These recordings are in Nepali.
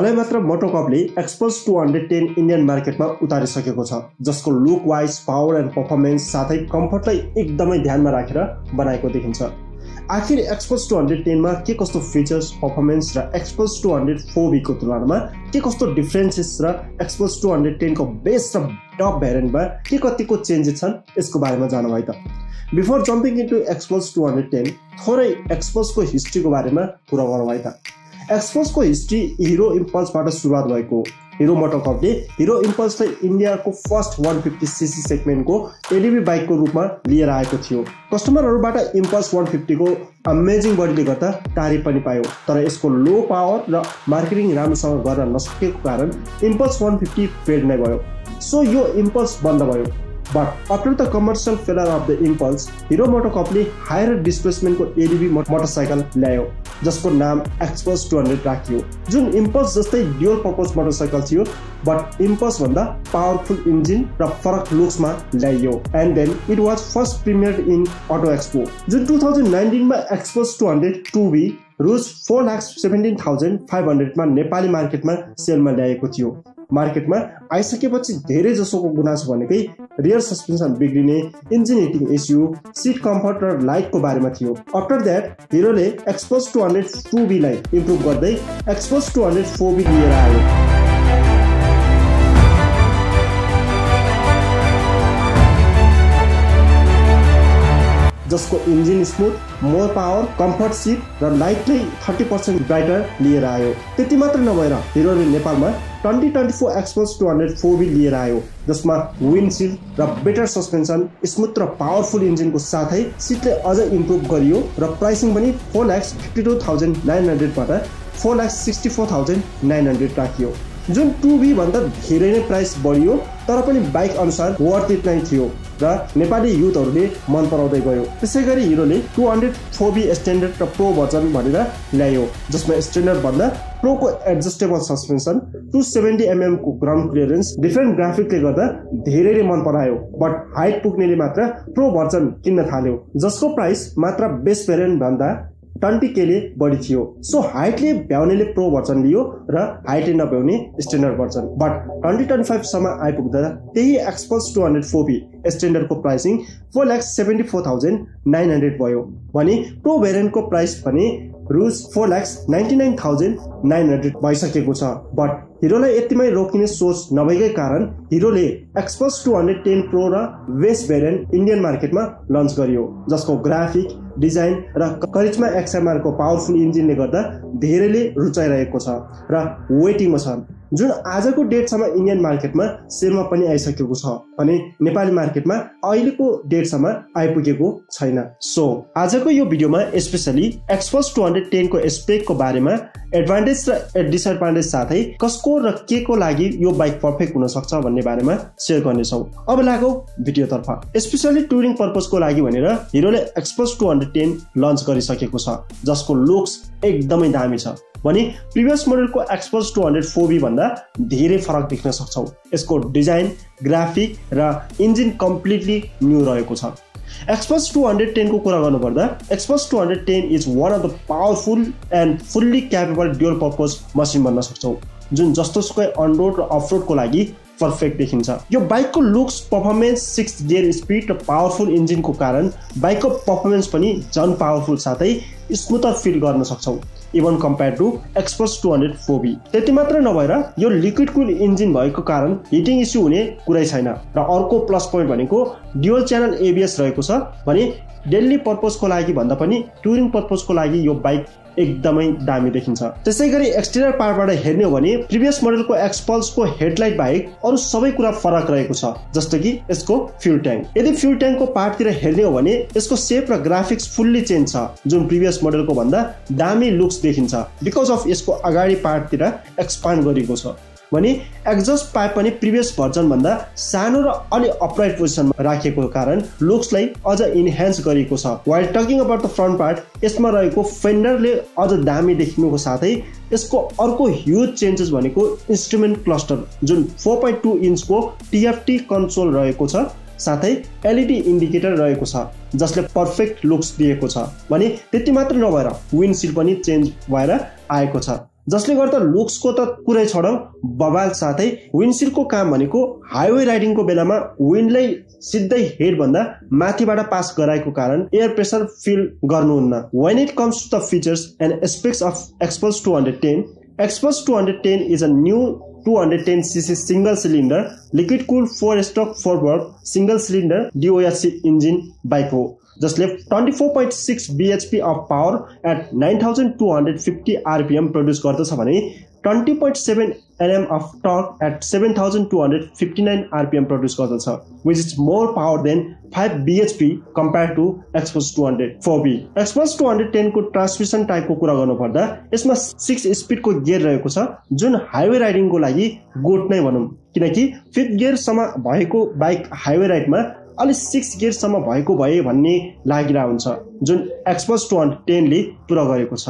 हालै मात्र मोटोकर्पले एक्सपल्स 210 इन्डियन मार्केटमा उतारिसकेको छ, जसको look wise, power and performance साथै कम्फर्टलाई एकदमै ध्यानमा राखेर बनाएको देखिन्छ। आखिर एक्सपल्स 210 मा के कस्तो फिचर्स, परफर्मेन्स र एक्सपल्स 204B को तुलनामा के कस्तो डिफरेन्सेस र एक्सपल्स 210 को बेस र टप भेरिएन्टमा के कतिको चेन्जेस छन् यसको बारेमा जानौँ है त। बिफोर जम्पिङ इन्टु एक्सपल्स 210 थोरै एक्सपल्स को हिस्ट्रीको बारेमा कुरा गरौँ है त। एक्सपल्स को हिस्ट्री हिरो इम्पल्सबाट सुरुवात भएको। हिरो मोटोकर्पले हिरो इम्पल्सलाई इन्डियाको फर्स्ट 150cc सेगमेन्टको एडीबी बाइकको रूपमा लिएर आएको थियो। कस्टमरहरूबाट इम्पल्स 150 को अमेजिङ बडीले गर्दा तारिफ पनि पायो, तर यसको लो पावर र मार्केटिङ राम्रोसँग गर्न नसकेको कारण इम्पल्स 150 फेड नै भयो। सो यो इम्पल्स बन्द भयो। But after the commercial failure of the Impulse, Hero MotoCorpले हायर डिस्प्लेसमेन्टको एडीबी मोटरसाइकल ल्यायो, जसको नाम एक्सपल्स 200 राखियो, जुन इम्पल्स जस्तै ड्युअल पर्पस मोटरसाइकल थियो, बट इम्पल्स भन्दा पावरफुल इन्जिन र फरक लुक्समा ल्याइयो। And then it was first premiered in auto expo, जुन 2019 मा एक्सपल्स 202B रुज 4,17,500 मा नेपाली मार्केटमा सेलमा ल्याएको थियो। मार्केटमा आइसकेपछि धेरै जसोको गुनासो भनेकै रियर सस्पेन्सन बिग्रिने, engine heating issue, seat comfort र लाइटको बारेमा थियो। आफ्टर दैट हिरोले एक्सपल्स 202B लाई इम्प्रुभ गर्दै एक्सपल्स 204B लिएर आयो। जसको engine smooth, more power, comfort seat र लाइटले 30% ब्राइटर लिएर आयो। त्यति मात्र नभएर हिरोले नेपालमा 2024 एक्सपल्स 204B लिएर आयो, जसमा विन्डसिल्ड र बेटर सस्पेन्सन, स्मुथ र पावरफुल इन्जिनको साथै सिटले अझ इम्प्रुभ गरियो र प्राइसिङ पनि 4,52,900 बाट 4,64,900 राखियो, जुन 2B भन्दा धेरै नै प्राइस बढियो, तर पनि बाइक अनुसार वर्थ इट नै थियो र नेपाली युथहरूले मन पराउँदै गयो। त्यसैगरी हिरोले 204B स्ट्यान्डर्ड र प्रो भर्जन भनेर ल्यायो, जसमा स्ट्यान्डर्ड भन्दा प्रोको एडजस्टेबल सस्पेन्सन, 270mm को ग्राउन्ड क्लियरेन्स, डिफरेन्ट ग्राफिकले गर्दा धेरैले मन परायो। बट हाइट पुग्नेले मात्र प्रो भर्जन किन्न थाल्यो, जसको प्राइस मात्र बेस भेरिएन्ट भन्दा 20K ले बढी थियो। सो हाइटले भ्याउनेले प्रो भर्जन लियो र हाइटले नभ्याउने स्ट्यान्डर्ड भर्जन। बट 2025 सम्म आइपुग्दा त्यही एक्सपल्स 204B स्ट्यान्डर्डको प्राइसिङ 4,74,900 भयो भने प्रो भेरिएन्टको प्राइस भने रुज 4,99,900 भइसकेको छ। बट हिरोलाई यतिमै रोकिने सोच नभएकै कारण हिरोले एक्सपल्स 210 प्रो र बेस भेरिएन्ट इन्डियन मार्केटमा लन्च गरियो, जसको ग्राफिक, डिजाइन र करिज्मा XMR को पावरफुल इन्जिनले गर्दा धेरैले रुचाइरहेको छ र वेटिङमा छ, जुन आजको डेटसम्म इन्डियन मार्केटमा सेलमा पनि आइसकेको छ भने नेपाली मार्केटमा अहिलेको डेटसम्म आइपुगेको छैन। सो आजको यो भिडियोमा स्पेशली एक्सपल्स 210 को स्पेकको बारेमा, एडभान्टेज र डिसएडभान्टेज साथै कसको र के को लागि यो बाइक पर्फेक्ट हुन सक्छ भन्ने बारेमा शेयर गर्नेछौँ। अब लागौ भिडियोतर्फ। स्पेशली टुरिङ पर्पसको लागि भनेर हिरोले एक्सपल्स 210 लन्च गरिसकेको छ, जसको लुक्स एकदमै दामी छ भने प्रिभियस मोडलको एक्सपल्स 204B भन्दा धेरै फरक देख्न सक्छौ। यसको डिजाइन, ग्राफिक र इन्जिन कम्प्लिटली न्यू रहेको छ। एक्सपल्स 210 को कुरा गर्नुपर्दा XPulse 210 is one of the powerful and fully capable dual purpose machine भन्न सक्छौ, जुन जस्तोसुकै अन रोड र अफ रोडको लागि पर्फेक्ट देखिन्छ। यो बाइकको लुक्स, परफर्मेन्स, 6 गियर स्पिड र पावरफुल इन्जिनको कारण बाइकको परफर्मेन्स पनि झन पावरफुल साथै स्मुथर फिल गर्न सक्छौ even compare to XPulse 204B। त्यति मात्र नभएर यो लिक्विड कुल इन्जिन भएको कारण हिटिङ इस्यु हुने कुरै छैन र अर्को प्लस पोइन्ट भनेको ड्युअल च्यानल ABS रहेको छ भने डेली पर्पसको लागि भन्दा पनि टुरिङ पर्पसको लागि यो बाइक एकदमै दामी देखिन्छ। त्यसैगरी एक्सटेरियर पार्टबाट हेर्ने हो भने प्रिभियस मोडलको एक्सपल्सको हेडलाइट बाहेक अरु सबै कुरा फरक रहेको छ, जस्तो कि यसको फ्युल ट्याङ्क। यदि फ्युल ट्याङ्कको पार्टतिर हेर्ने हो भने यसको सेप र ग्राफिक्स फुल्ली चेन्ज छ, जुन प्रिभियस मोडलको भन्दा दामी लुक्स देखिन्छ बिकज अफ यसको अगाडि पार्टतिर एक्सपान्ड गरेको छ भने एक्जस्ट पाइप पनि प्रिभियस भर्जन भन्दा सानो र अलि अपराइट पोजिसनमा राखेको कारण लुक्सलाई अझ इन्हान्स गरेको छ। While talking about the front part, यसमा रहेको फेन्डरले अझ दामी देखिनुको साथै यसको अर्को ह्युज चेन्जेस भनेको इन्स्ट्रुमेन्ट क्लस्टर, जुन 4.2 इन्चको TFT कन्सोल रहेको छ, साथै LED इन्डिकेटर रहेको छ, जसले पर्फेक्ट लुक्स दिएको छ भने त्यति मात्र नभएर विन्डसिल्ड पनि चेन्ज भएर आएको छ, जसले गर्दा लुक्सको त कुरै छोडौं बवाल साथै विन्डसिल्डको काम भनेको हाइवे राइडिङको बेलामा विन्डलाई सिधै हेड भन्दा माथिबाट पास गराएको कारण एयर प्रेसर फिल गर्नुहुन्न। When it comes to the features and aspects of Xpulse 210, Xpulse 210 is a new 210cc single cylinder liquid cooled 4-stroke 4-valve single cylinder DOHC engine bike हो जसले 24.6 bhp of power at 9250 rpm produce गर्दछ भने 20.7 Nm of torque at 7259 rpm produce गर्दछ, which is more power than 5 bhp compared to Xpulse 204B। Xpulse 210 को ट्रान्समिसन टाइपको कुरा गर्नुपर्दा यसमा 6 स्पिडको गियर रहेको छ जुन हाइवे राइडिङको लागि गुड नै भनौं, किनकि 5th गियर सम्म भएको बाइक हाइवे राइडमा अलि 6 गियर सम्म भएको भए भन्ने लागिरहेको हुन्छ जुन Xpulse 210 ले पुरा गरेको छ।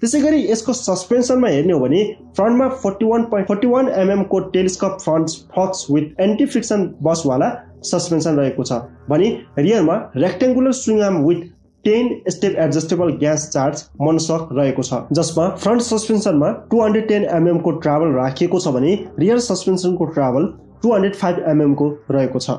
त्यसैगरी यसको सस्पेन्सनमा हेर्ने हो भने फ्रन्टमा 41 mm को telescope front forks with anti friction bush वाला सस्पेन्सन रहेको छ भने रियरमा rectangular swing arm with 10 step adjustable gas charge monoshock रहेको छ, जसमा फ्रन्ट सस्पेन्सनमा 210 mm को ट्राभल राखिएको छ भने रियर सस्पेन्सनको ट्राभल 205 mm को रहेको छ।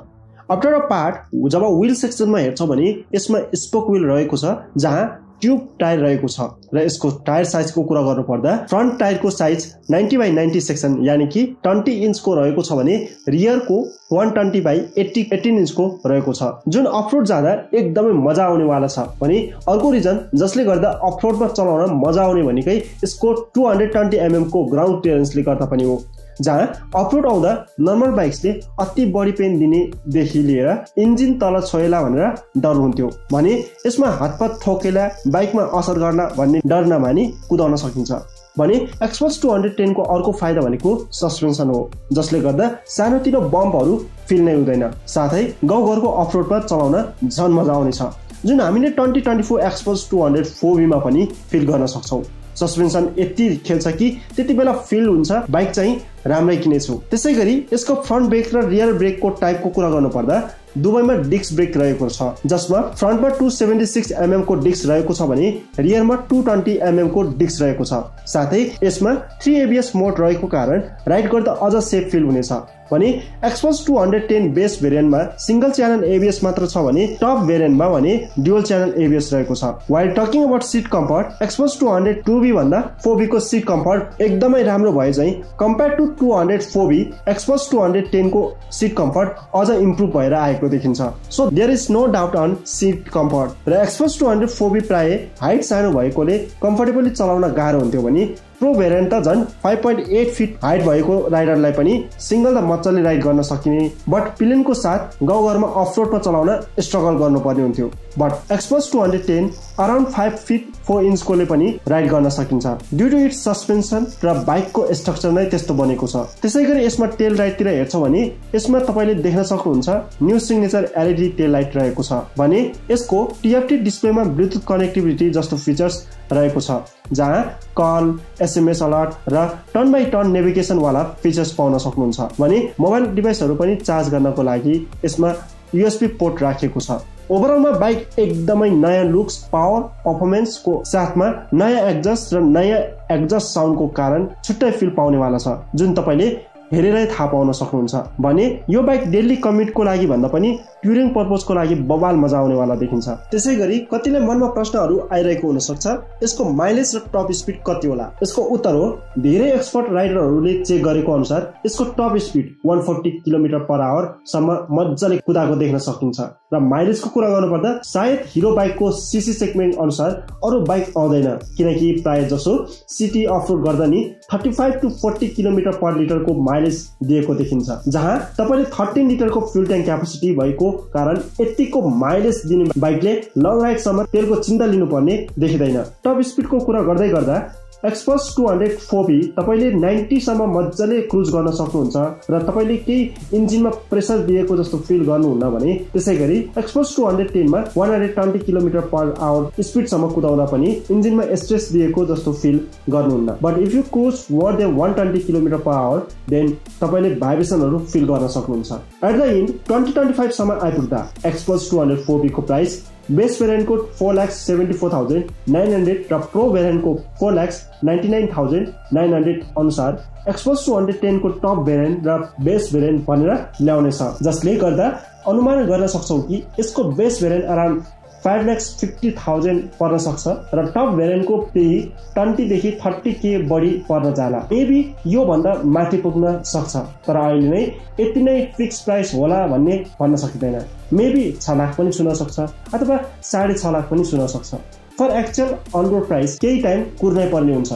अप्ठ्यारो पार्ट जब व्हील सेक्सनमा हेर्छौं भने यसमा स्पोक व्हील रहेको छ जहाँ ट्युब टायर रहेको छ र यसको टायर साइजको कुरा गर्नुपर्दा फ्रन्ट टायरको साइज 90/90 सेक्सन यानी कि 20 इन्चको रहेको छ भने रियरको 120/18 इन्चको रहेको छ जुन अफरोड जाँदा एकदमै मजा आउने वाला छ। भने अर्को रिजन जसले गर्दा अफरोडमा चलाउन मजा आउने भनेकै यसको 220 mm को ग्राउन्ड क्लियरेन्सले गर्दा पनि हो, जहाँ अफरोड आउँदा नर्मल बाइक्सले अति बढी पेन दिने देखि लिएर इन्जिन तल छोएला भनेर डर हुन्थ्यो भने यसमा हातपात ठोकेला बाइकमा असर गर्ला भन्ने डर नमानी कुदाउन सकिन्छ। भने Xpulse 210 को अर्को फाइदा भनेको सस्पेन्सन हो जसले गर्दा सानोतिनो बम्पहरू फिल नै हुँदैन, साथै गाउँघरको अफरोडमा चलाउन झन मजा आउनेछ जुन हामीले 2024 Xpulse 204B मा पनि फिल गर्न सक्छौं। सस्पेन्सन यति खेल्छ कि त्यति बेला फिल हुन्छ बाइक चाहिँ राम्रै किनेछु। त्यसैगरी यसको फ्रन्ट ब्रेक र रियर ब्रेकको टाइपको कुरा गर्नुपर्दा दुवैमा डिस्क ब्रेक रहेको छ जसमा फ्रन्टमा 276 mm को डिस्क रहेको छ भने रियरमा 220 mm को डिस्क रहेको छ, साथै यसमा 3 ABS मोड रहेको कारण राइड गर्दा अझ सेफ फिल हुनेछ। भने Xpulse 210 बेस भेरिएन्टमा सिंगल च्यानल ABS मात्र छ भने टप भेरिएन्टमा भने ड्युअल च्यानल ABS रहेको छ। While talking about seat comfort Xpulse 202B भन्दा 4B को सीट कम्फर्ट एकदमै राम्रो भए चाहिँ कम्पेयर टु 204B Xpulse 210 को सीट कम्फर्ट अझ इम्प्रुभ भएर आएको देखिन्छ। So there is no doubt on seat comfort. र Xpulse 204B प्राय हाइट सानो भएकोले कम्फर्टेबली चलाउन गाह्रो हुन्थ्यो भने प्रो भेरिएन्ट त झन् 5.8 फिट हाइट भएको राइडरलाई पनि सिंगल त मजाले राइड गर्न सकिने, बट पिलियनको साथ गाउँघरमा अफरोडमा चलाउन स्ट्रगल गर्नुपर्ने हुन्थ्यो। बट Xpulse 210 अराउन्ड 5 फिट 4 इन्चकोले पनि राइड गर्न सकिन्छ ड्यू टु इट्स सस्पेन्सन र बाइकको स्ट्रक्चर नै त्यस्तो बनेको छ। त्यसैगरी यसमा टेल लाइटतिर हेर्छौं भने यसमा तपाईले देख्न सक्नुहुन्छ new signature LED tail light रहेको छ भने यसको TFT डिस्प्लेमा ब्लुटुथ कनेक्टिभिटी जस्तो फिचर्स रहेको छ जहाँ कल, SMS अलर्ट र टर्न बाइ टर्न नेभिगेसन वाला फिचर्स पाउन सक्नुहुन्छ। भने मोबाइल डिभाइसहरु पनि चार्ज गर्नको लागि यसमा USB पोर्ट राखिएको छ। ओभरअलमा बाइक एकदमै नयाँ लुक्स, पावर, परफर्मेन्सको साथमा नयाँ एक्जस्ट र नयाँ एक्जस्ट साउन्डको कारण छुट्टै फिल पाउने वाला छ जुन तपाईले हेरेरै थाहा पाउन सक्नुहुन्छ। भने यो बाइक डेली कम्युटको लागि भन्दा पनि ट्युरिङ पर्पजको लागि बवाल मजा आउने वाला देखिन्छ। त्यसैगरी कतिले मनमा प्रश्नहरू आइरहेको हुन सक्छ यसको माइलेज र टप स्पिड कति होला। यसको उत्तर हो धेरै एक्सपर्ट राइडरहरूले चेक गरेको अनुसार यसको टप स्पिड 140 km/h सम्म मजाले कुदाको देख्न सकिन्छ र माइलेजको कुरा गर्नुपर्दा सायद हिरो बाइकको सीसी सेगमेन्ट अनुसार अरु बाइक आउँदैन किनकि प्राय जसो सिटी अफरोड गर्दा नि 35 to 40 km/l को माइलेज दिएको देखिन्छ, जहाँ तपाईले 13 लिटरको फ्युल ट्याङ्क क्यापेसिटी भएको कारण यतिको माइलेज दिने बाइकले लङ राइड सम्म तेलको चिन्ता लिनुपर्ने देखिदैन। टप स्पिडको कुरा गर्दै गर्दा Xpulse 204B तपाईले 90 सम्म मजाले क्रुज गर्न सक्नुहुन्छ र तपाईले केही इन्जिनमा प्रेसर दिएको जस्तो फिल गर्नुहुन्न भने त्यसैगरी Xpulse 210 मा 120 km/h स्पिड सम्म कुदाउँदा पनि इन्जिनमा स्ट्रेस दिएको जस्तो फिल गर्नुहुन्न। But if you cruise more then 120 km/h then तपाईले भाइब्रेसनहरु फिल गर्न सक्नुहुन्छ। एट द एन्ड 2025 सम्म आइपुग्दा Xpulse 204B को प्राइस बेस भेरिएन्टको 4,74,900 र प्रो भेरिएन्टको 4,99,900 अनुसार एक्सपोज टु 110 को टप भेरिएन्ट र बेस भेरिएन्ट भनेर ल्याउनेछ, जसले गर्दा अनुमान गर्न सक्छौ कि यसको बेस भेरिएन्ट अराउन्ड 5,50,000 पर्न सक्छ र टप भेरिएन्टको पेही 20 देखि 30K बढी पर्न जाला। मेबी यो भन्दा माथि पुग्न सक्छ, तर अहिले नै यति नै फिक्स प्राइस होला भन्ने भन्न सकिँदैन। मेबी 6 लाख पनि छुन सक्छ अथवा 6.5 लाख पनि छुन सक्छ। फर एक्चुअल अनरोड प्राइस केही टाइम कुर्नै पर्ने हुन्छ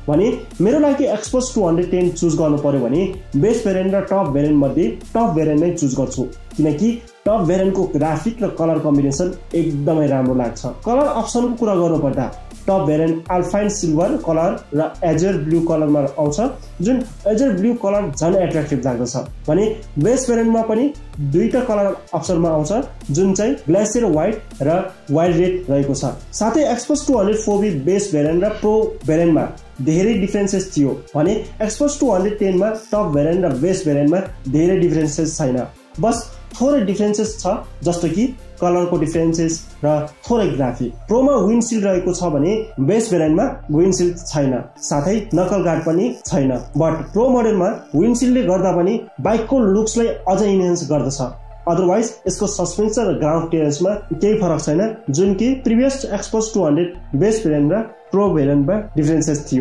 भने मेरो लागि एक्सपोज टु 110 चुज गर्नु पर्यो भने बेस भेरिएन्ट र टप भेरिएन्ट मध्ये टप भेरिएन्ट नै चुज गर्छु, किनकि टप भेरिएन्टको ग्राफिक र कलर कम्बिनेसन एकदमै राम्रो लाग्छ। कलर अप्सनको कुरा गर्नुपर्दा टप भेरिएन्ट अल्फाइन सिल्भर कलर र एजर ब्लू कलरमा आउँछ, जुन एजर ब्लू कलर झन् एट्र्याक्टिभ लाग्दछ भने बेस भेरिएन्टमा पनि दुईटा कलर अप्सनमा आउँछ, जुन चाहिँ ग्लेसियर व्हाइट र वाइल्ड रेड रहेको छ। साथै Xpulse two 104B base variant र प्रो भेरिएन्टमा धेरै डिफरेन्सेस थियो भने एक्सपोज टु 110 मा टप भेरिएन्ट र बेस भेरिएन्टमा धेरै डिफरेन्सेस छैन, बस थोरै डिफरेन्सेस छ, जस्तो कि कलरको डिफरेन्सेस र थोरै ग्राफिक। प्रोमा विन्डसिल्ड रहेको छ भने बेस भेरिएन्टमा विन्डसिल्ड छैन, साथै नकल गार्ड पनि छैन। बट प्रो मोडलमा विन्डसिल्डले गर्दा पनि बाइकको लुक्सलाई अझ इन्हान्स गर्दछ। अदरवाइज यसको सस्पेन्सन र ग्राउन्ड क्लियरेन्समा केही फरक छैन, जुन कि previous expose to 100 base variant र प्रो भेरिएन्टमा डिफरेन्सेस थियो।